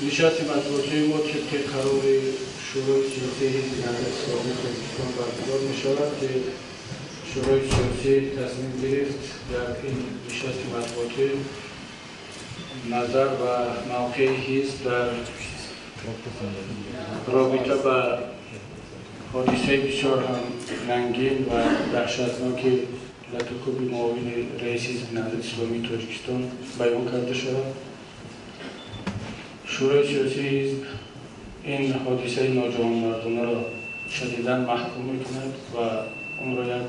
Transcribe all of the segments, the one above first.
نشست مطبوعاتی ما طبق قرار شورای سیاسی حزب نهضت اسلامی تاجیکستان برگزار می‌شود که شورای سیاسی تصمیم گرفت در این نشست مطبوعاتی نظر و موقع حزب در رابطه با حادثه بسیار هم ننگین و دهشتناک لطوکوب معاون رئیس حزب نهضت اسلامی تاجیکستان بیان کرده شود. شورای سیاسی حزب این حادثه ناجوانمردانه را شدیداً محکوم می‌کند و آن را یک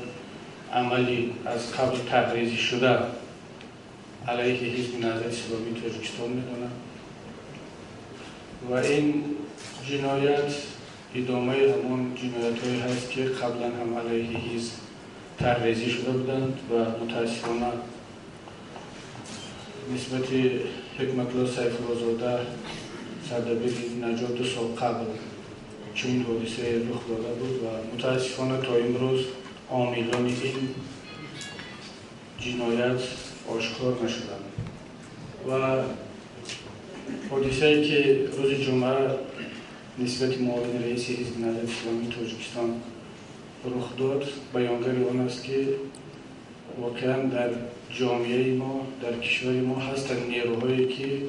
عملی از قبل تغریزی شده علیه حزب نهضت اسلامی تاجیکستان می‌داند و این جنایت ادامه همان جنایت‌هایی هست که قبلا هم علیه حزب تغریزی شده بودند و متاسفانه نسبت حکمت‌الله سیف‌الله‌زاده سردبیر نجات 2 سال قبل چنین حادثه رخ داده بود و متاسفانه تا امروز عاملان این جنایت آشکار نشدند و حادثه‌ای که روز جمعه نسبت معاون رئیس حزب نهضت اسلامی تاجیکستان رخ داد بیانگر آن است که واقعا در جامعه ما، در کشور ما هستند نیروهایی که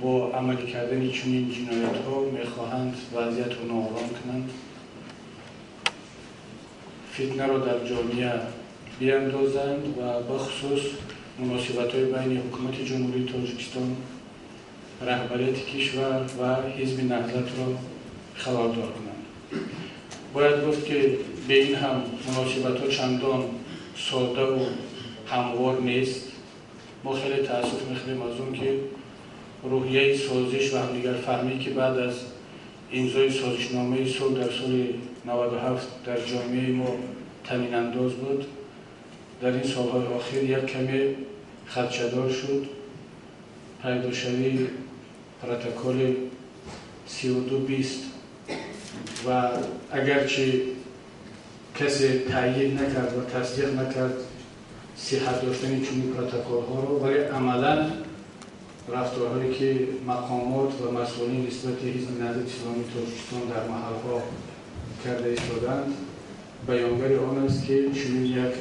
با عملی کردن چنین جنایت‌ها می‌خواهند وضعیت را ناآرام کنند، فتنه را در جامعه بیاندازند و بخصوص مناسبت‌های بین حکومت جمهوری تاجیکستان، رهبریت کشور و حزب نهضت را خلالدار کنند. باید گفت که به این هم مناسبت‌ها چندان ساده و هموار نیست. ما خیلی تأسف می‌خوریم از اون که روحیه سازش و همدیگر فهمی که بعد از امضای سازشنامه صلح در سال 97 در جامعه ما طنین انداز بود، در این سالهای اخیر یک کمی خدشه‌دار شد. پیداشوی پروتکل 3220 و اگرچه کسی تأیید نکرد و تصدیق نکرد صحت داشتن چنین پروتکل‌ها رو، ولی عملاً رفتارهایی که مقامات و مسئولین نسبت حزب نهضت اسلامی تاجیکستان در محل‌ها کرده ایستادند بیانگر آن است که چنین یک،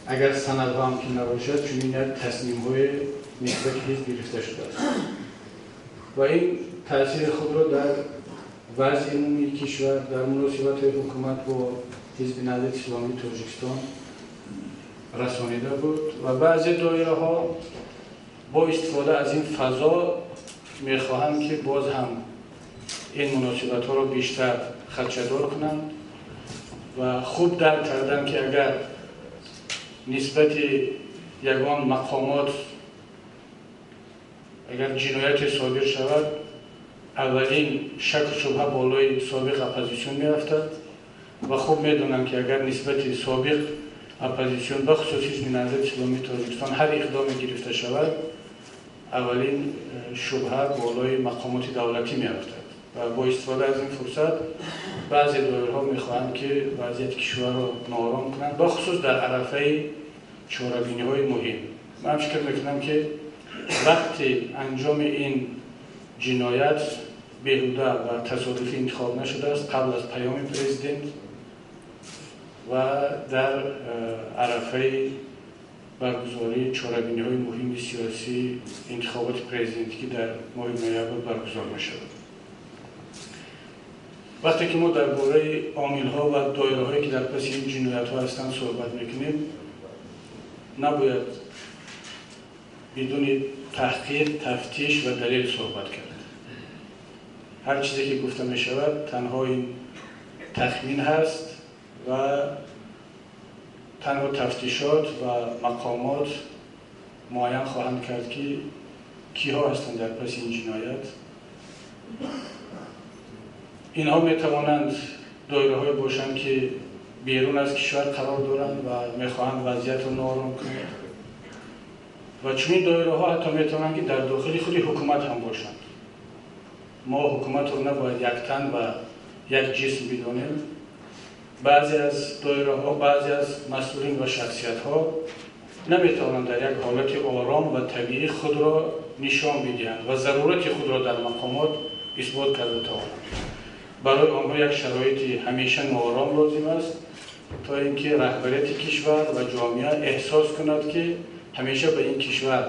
اگر سندها هم که نباشد، چنین یک تصمیم‌های نسبت حزب گرفته شده است و این تاثیر خود را در وضع عمومی کشور، در مناسبت حکومت با حزب نهضت اسلامی تاجیکستان رسانیده بود و بعضی دایره‌ها با استفاده از این فضا می‌خواهند که باز هم این مناسبت‌ها را بیشتر خدشه‌دار کنند و خوب درک کردند که اگر نسبت یگان مقامات Агар ҷинояте содир шавад, аввалин шаку шубҳа болои собиқ оппозитсион меафтад ва хуб медонанд, ки агар нисбати собиқ оппозитсион, бахусус Ҳизби Наҳзати Исломии Тоҷикистон, ҳар иқдоме гирифта шавад, аввалин шубҳа болои мақомоти давлатӣ меафтад ва бо истифода аз ин фурсат баъзе доираҳо мехоҳанд, ки вазъияти кишварро ноором кунанд, бахусус дар арафаи чорабиниҳои муҳим. Ман фикр мекунам, ки вақти анҷоми ин ҷиноят беҳуда ва тасодуфӣ интихоб нашудааст, қабл аз паёми президент ва дар арафаи баргузории чорабиниҳои муҳими сиёсӣ, интихоботи президентӣ, ки дар моҳи ноябр баргузор мешавад. Вақте ки мо дар бораи омилҳо ва доираҳое, ки дар паси ин ҷиноятҳо ҳастанд, суҳбат мекунем, набояд бидуни таҳқиқ, тафтиш ва далел суҳбат кард. Ҳар чизе ки гуфта мешавад, танҳо ин тахмин ҳаст ва танҳо тафтишот ва мақомот муайян хоҳанд кард, ки киҳо ҳастанд дар паси ин ҷиноят. Инҳо метавонанд доираҳое бошанд, ки берун аз кишвар қарор доранд ва мехоҳанд вазъиятро ноором кунанд, ва чунин доираҳо ҳатто метавонанд, ки дар дохили худи ҳукумат ҳам бошанд. Мо ҳукуматро набояд яктан ва як ҷисм бидонем. Баъзе аз доираҳо, баъзе аз масъулин ва шахсиятҳо наметавонанд дар як ҳолати ором ва табиӣ худро нишон бидиҳанд ва зарурати худро дар мақомот исбот карда тавонанд. Барои онҳо як шароити ҳамеша ноором лозим аст, то ин ки раҳбарияти кишвар ва ҷомеа эҳсос кунад, ки ҳамеша ба ин кишвар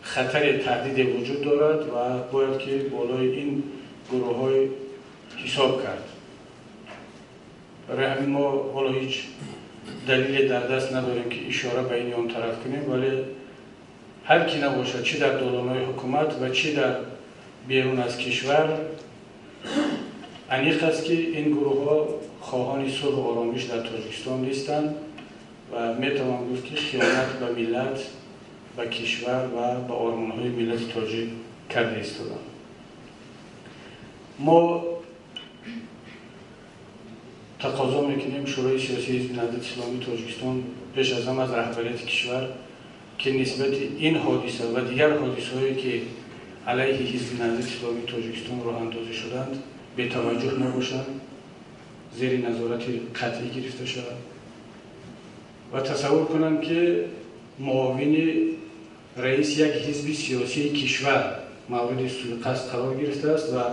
хатари таҳдиде вуҷуд дорад ва бояд ки болои ин гурӯҳҳои ҳисоб кард. Барои ҳамин мо ҳоло ҳеҷ далеле дар даст надорем, ки ишора ба ин ё он тараф кунем, вале ҳар ки набошад, чӣ дар долонҳои ҳукумат ва чӣ дар берун аз кишвар, аниқ аст, ки ин гурӯҳҳо хоҳони сулҳу оромиш дар Тоҷикистон нестанд ва метавон гуфт, ки хиёнат ба миллат, ба кишвар ва ба ормонҳои миллати тоҷик карда истоданд. Мо тақозо мекунем, Шӯрои сиёсии Ҳизби Наҳзати Исломии Тоҷикистон, пеш аз ҳама аз раҳбарияти кишвар, ки нисбати ин ҳодиса ва дигар ҳодисаҳое, ки алайҳи Ҳизби Наҳзати Исломии Тоҷикистон роҳандозӣ шуданд, бетаваҷҷӯҳ набошанд, зери назорати қатъӣ гирифта шавад ва тасаввур кунанд, ки муовини раиси як ҳизби сиёсии кишвар мавриди суиқасд қарор гирифтааст ва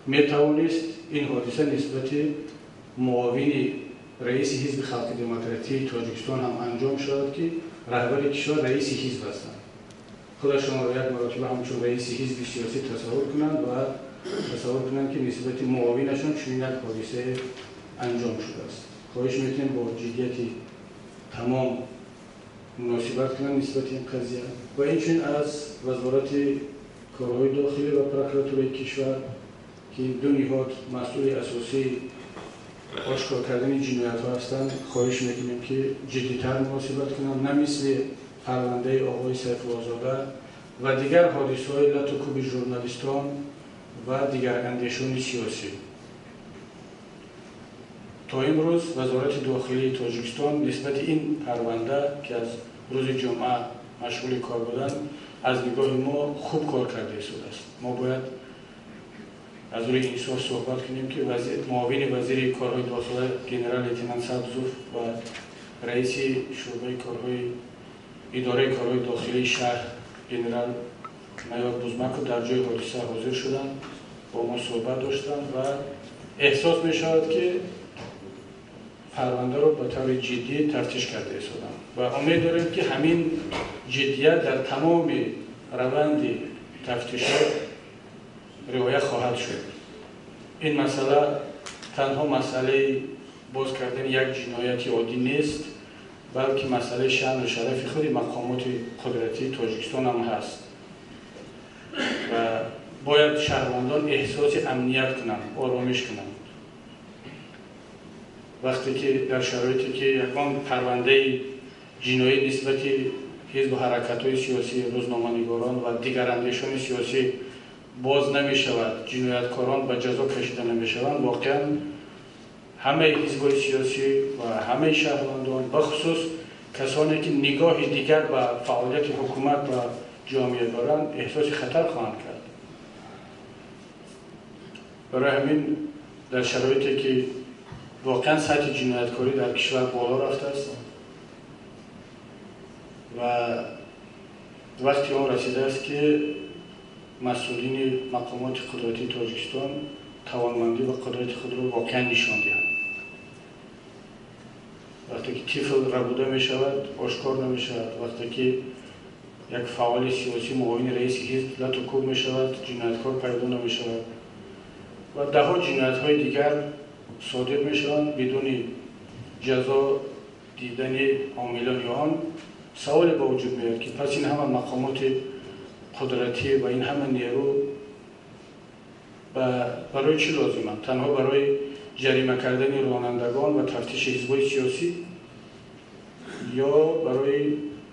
метавонист ин ҳодиса нисбати муовини раиси Ҳизби Халқи Демократии Тоҷикистон ҳам анҷом шавад, ки раҳбари кишвар раиси ҳизб ҳастанд. Худашонро як маротиба ҳамчун раиси ҳизби сиёсӣ тасаввур кунанд ва тасаввур кунанд, ки нисбати муовинашон чунин як ҳодисае анҷом шудааст. Хоҳиш мекунем, бо ҷиддияти тамом муносибат кунанд нисбати ин қазия ва инчунин аз Вазорати корҳои дохилӣ ва прокуратураи кишвар, ки ду ниҳод масъули асосии ошкор кардани ҷиноятҳо ҳастанд, хоҳиш мекунем, ки ҷиддитар муносибат кунанд, на мисли парвандаи оғои Сайфуллозода ва дигар ҳодисаҳои лату куби журналистон ва дигарандешони сиёсӣ. То имрӯз Вазорати дохилии Тоҷикистон нисбати ин парванда, ки аз рӯзи ҷумъа машғули кор буданд, аз нигоҳи мо хуб кор карда истодааст. Мо бояд аз рӯи инсоф суҳбат кунем, ки муовини вазири корҳои дохила генерал-лейтенант Сабзов ва раиси шӯъбаи корҳои идораи корҳои дохилии шаҳр генерал майор Бузмаков дар ҷои ҳодиса ҳозир шуданд, бо мо суҳбат доштанд ва эҳсос мешавад, ки парвандаро ба таври ҷиддӣ тафтиш карда истоданд ва умед дорем, ки ҳамин ҷиддият дар тамоми раванди тафтишот риоя хоҳад шуд. Ин масъала танҳо масъалаи боз кардани як ҷинояти оддӣ нест, балки масъалаи шаъну шарафи худи мақомоти қудратии Тоҷикистон ҳам ҳаст ва бояд шаҳрвандон эҳсоси амният кунанд, оромиш кунанд. Вақте ки дар шароите ки ягон парвандаи ҷиноӣ нисбати ҳизбу ҳаракатҳои сиёсӣ, рӯзноманигорон ва дигарандешони сиёсӣ боз намешавад, ҷинояткорон ба ҷазо кашида намешаванд, воқеан ҳамаи ҳизбҳои сиёсӣ ва ҳамаи шаҳрвандон, бахусус касоне ки нигоҳи дигар ба фаъолияти ҳукумат ва ҷомеа доранд, эҳсоси хатар хоҳанд кард. Барои ҳамин дар шароите ки воқеан сатҳи ҷинояткорӣ дар кишвар боло рафтааст ва вақти он расидааст ки масъулини мақомоти қудратии Тоҷикистон тавонмандӣ ва қудрати худро воқеан нишон диҳанд. Вақте ки тифл рабуда мешавад, ошкор намешавад. Вақте ки як фаъоли сиёсӣ, муовини раиси ҳизб лату кӯб мешавад, ҷинояткор пайдо намешавад ва даҳҳо ҷиноятҳои дигар содир мешаванд бидуни ҷазо дидани омилони он. Саволе ба вуҷуд меояд ки пас ин ҳама мақомоти қудратӣ ва ин ҳама нерӯ барои чӣ лозиманд? Танҳо барои ҷарима кардани ронандагон ва тафтиши ҳизбҳои сиёсӣ ё барои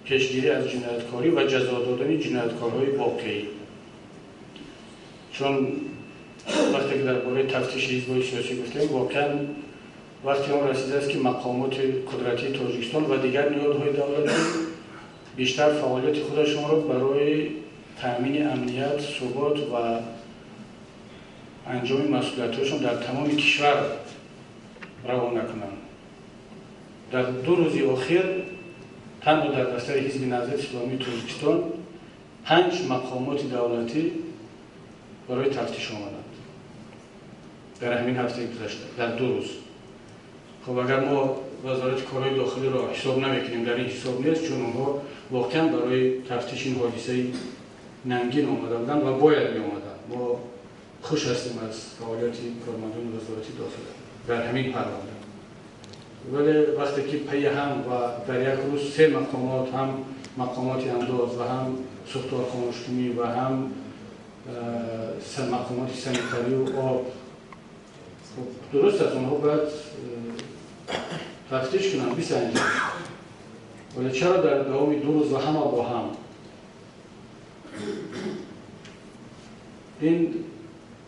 пешгирӣ аз ҷинояткорӣ ва ҷазо додани ҷинояткорҳои воқеӣ? Чун вақте ки дар бораи тафтиши ҳизбҳои сиёсӣ гуфтем, воқеан вақти он расидааст ки мақомоти қудратии Тоҷикистон ва дигар ниҳодҳои давлатӣ бештар фаъолияти худашонро барои таъмини амният, субот ва анҷоми масъулиятҳояшон дар тамоми кишвар равона кунанд. Дар 2 рӯзи охир танҳо дар дафтари ҳизби Наҳзати Исломии Тоҷикистон 5 мақомоти давлатӣ барои тафтиш омаданд дар ҳамин ҳафтаи гузашта, дар 2 рӯз. Хоб, агар мо вазорати корҳои дохилиро ҳисоб намекунем, дар ин ҳисоб нест, чун онҳо воқеан барои тафтиши ин ҳодисаи нангин омада буданд ва бояд меомаданд. Мо хуш ҳастем аз фаъолияти кормандони вазорати дохила дар ҳамин парванда. Вале вақте ки пайи ҳам ва дар як рӯз 3 мақомот, ҳам мақомоти андоз ва ҳам сӯхторхомӯшкунӣ ва ҳам мақомоти санитарию об, дуруст аст, онҳо бояд тафтиш кунанд, бисанҷанд. Вале чаро дар давоми 2 рӯз ва ҳама бо ҳам? Ин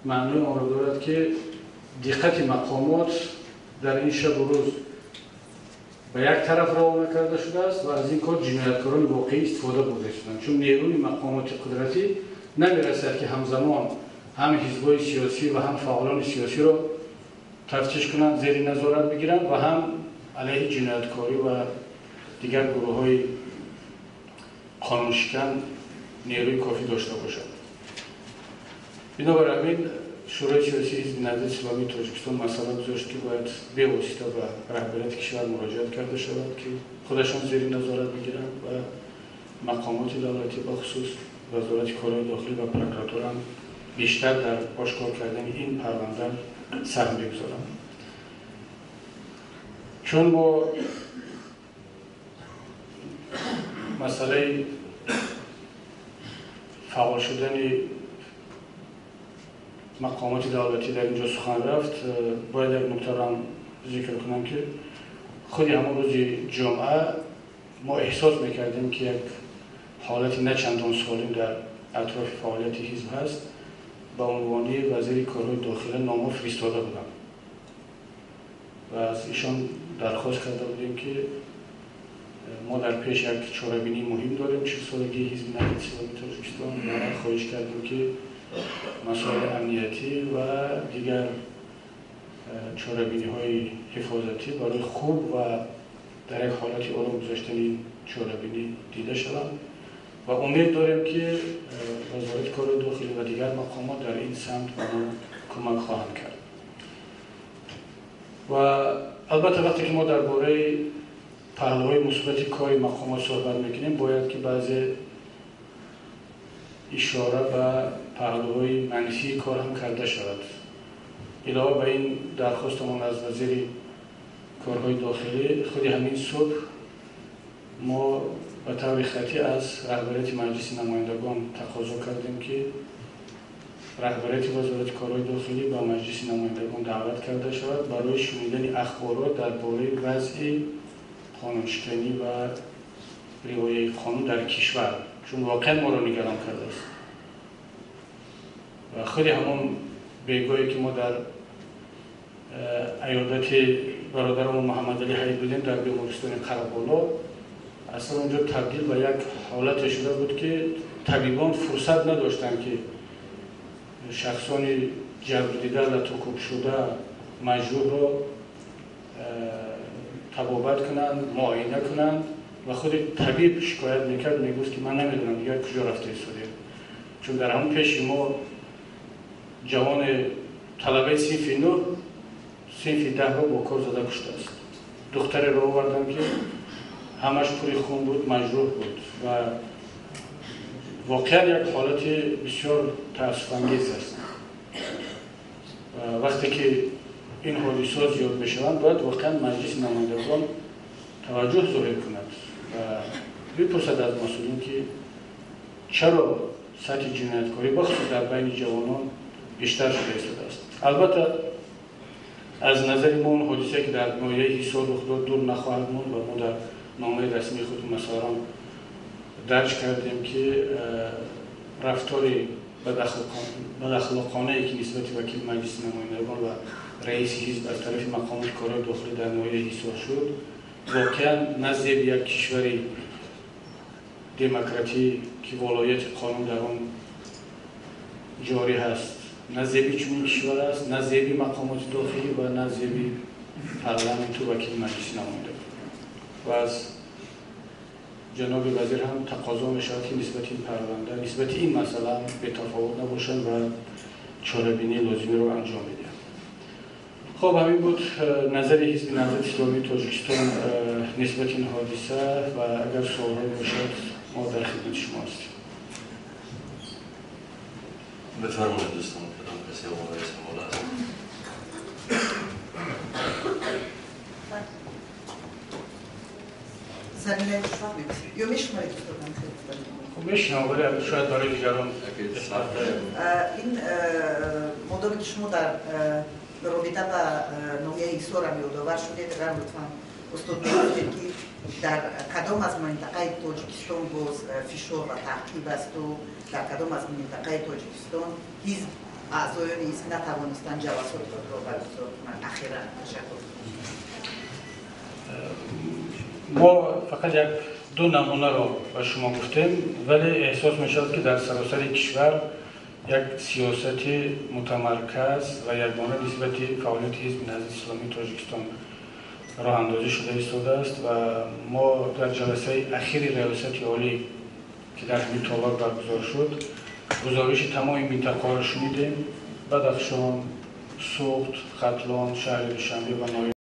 маънои онро дорад ки диққати мақомот дар ин шабу рӯз ба як тараф равона карда шудааст ва аз ин кор ҷинояткорони воқеӣ истифода бурда шуданд, чун нерӯи мақомоти қудратӣ намерасад ки ҳамзамон ҳам ҳизбҳои сиёсӣ ва ҳам фаъолони сиёсиро тафтиш кунанд, зери назорат бигиранд ва ҳам алайҳи ҷинояткорӣ ва дигар гурӯҳҳои қонуншикан нерӯи кофӣ дошта бошад. Бинобар ҳамин Шӯрои сиёсии ҳизби Наҳзати Исломии Тоҷикистон масъала гузошт ки бояд бевосита ба раҳбарияти кишвар муроҷиат карда шавад ки худашон зери назорат бигиранд ва мақомоти давлатӣ, бахусус вазорати корҳои дохилӣ ва прокуратура бештар дар ошкор кардани ин парванда саҳм бигузоранд. Чун мо масъалаи фаъол шудани мақомоти давлатӣ дар инҷо сухан рафт, бояд як нуктаро ҳам зикр кунам ки худи ҳамон рӯзи ҷумъа мо эҳсос мекардем ки як ҳолати начандон солим дар атрофи фаъолияти ҳизб ҳаст. Ба унвони вазири корҳои дохила нома фиристода будам ва аз ишон дархост карда будем ки мо дар пеш як чорабинии муҳим дорем, 40-солагии ҳизби Наҳзати Исломии Тоҷикистон, ва хоҳиш кардем ки масоили амниятӣ ва дигар чорабиниҳои ҳифозатӣ барои хуб ва дар як ҳолати ором гузаштани чорабинӣ дида шаванд ва умед дорем ки вазорати корҳои дохилӣ ва дигар мақомот дар ин самт ба мо кӯмак хоҳанд кард. Ва албатта вақте ки мо дар бораи паҳлӯҳои мусбати кори мақомот суҳбат мекунем, бояд ки баъзе ишора ба паҳлӯҳои манфии кор ҳам карда шавад. Илова ба ин дархостамон аз вазири корҳои дохилӣ, худи ҳамин субҳ мо ба таври хатӣ аз раҳбарияти Маҷлиси намояндагон тақозо кардем ки раҳбарияти вазорати корҳои дохилӣ ба Маҷлиси намояндагон даъват карда шавад барои шунидани ахборот дар бораи вазъи қонуншиканӣ ва риояи қонун дар кишвар, чун воқеан моро нигарон кардааст. Ва худи ҳамон бегоҳе ки мо дар аёдати бародарамон Муҳаммадалӣ Ҳайд будем дар бемористони Қараболо, аслан онҷо табдил ба як ҳолате шуда буд, ки табибон фурсат надоштанд, ки шахсони ҷабрдида, латукӯбшуда, маҷрӯҳро табобат кунанд, муоина кунанд. Ва худи табиб шикоят мекард, мегуфт, ки ман намедонам дигар куҷо рафта истодем, чун дар ҳамон пеши мо ҷавони талабаи синфи 9 синфи 10-ро бо кор зада куштааст. Духтареро овардам, ки ҳамаш пури хун буд, маҷрӯҳ буд ва воқеан як ҳолати бисёр таассуфангез аст. Вақте ки ин ҳодисаҳо зиёд мешаванд, бояд воқеан Маҷлиси намояндагон таваҷҷӯҳ зоҳир кунад ва бипурсад аз масъулин, ки чаро сатҳи ҷинояткорӣ, бахусус дар байни ҷавонон, бештар шуда истодааст. Албатта, аз назари мо он ҳодисае, ки дар ноҳияи Ҳисор рух дод, дур нахоҳад монд ва мо дар номаи расмии худ масъаларо дарҷ кардем, ки рафтори бадахлоқонае, ки нисбати вакили Маҷлиси намояндагон ва раиси ҳизб аз тарафи мақомоти корҳои дохилӣ дар ноҳияи Ҳисор шуд, воқеан на зеби як кишвари демократӣ, ки волоияти қонун дар он ҷорӣ ҳаст, на зеби чунин кишвар аст, на зеби мақомоти дохилӣ ва на зеби парламенту вакили Маҷлиси намояндагон. Ва аз ҷаноби вазир ҳам тақозо мешавад, ки нисбати ин парванда, нисбати ин масъала бетафовут набошанд ва чорабинии лозимиро анҷом бидиҳанд. Хоб, ҳамин буд назари Ҳизби Наҳзати Исломии Тоҷикистон нисбати ин ҳодиса ва агар суолҳое бошад, мо дар хидмати шумо ҳастем. بفرمایید دوستان، کدام کسی آماده سوال است؟ زمینه یا میشمارید؟ خب میشنم، ولی شاید برای دیگران. این مادامی که شما در رابطه با ناحیه حصار هم یادآور شدید، اگر لطفا استاد میگفتید که در کدام از منطقه تاجیکستان باز فشار و تعقیب است و در کدام از منطقه تاجیکستان حزب، اعضایان حزب نتوانستند جلسات خود را برگزار کنند اخیرا؟ تشکر. ما فقط یک دو نمونه را به شما گفتیم، ولی احساس می شود که در سراسر کشور یک سیاست متمرکز و یگانه نسبت فعالیت حزب نهضت اسلامی تاجیکستان راه اندازی شده ایستاده است و ما در جلسه اخیر ریاست عالی که در همین تالار برگزار شد، گزارش تمام منطقه را شنیدیم: بدخشان، سغد، ختلان، شهر دوشنبه و ناحیه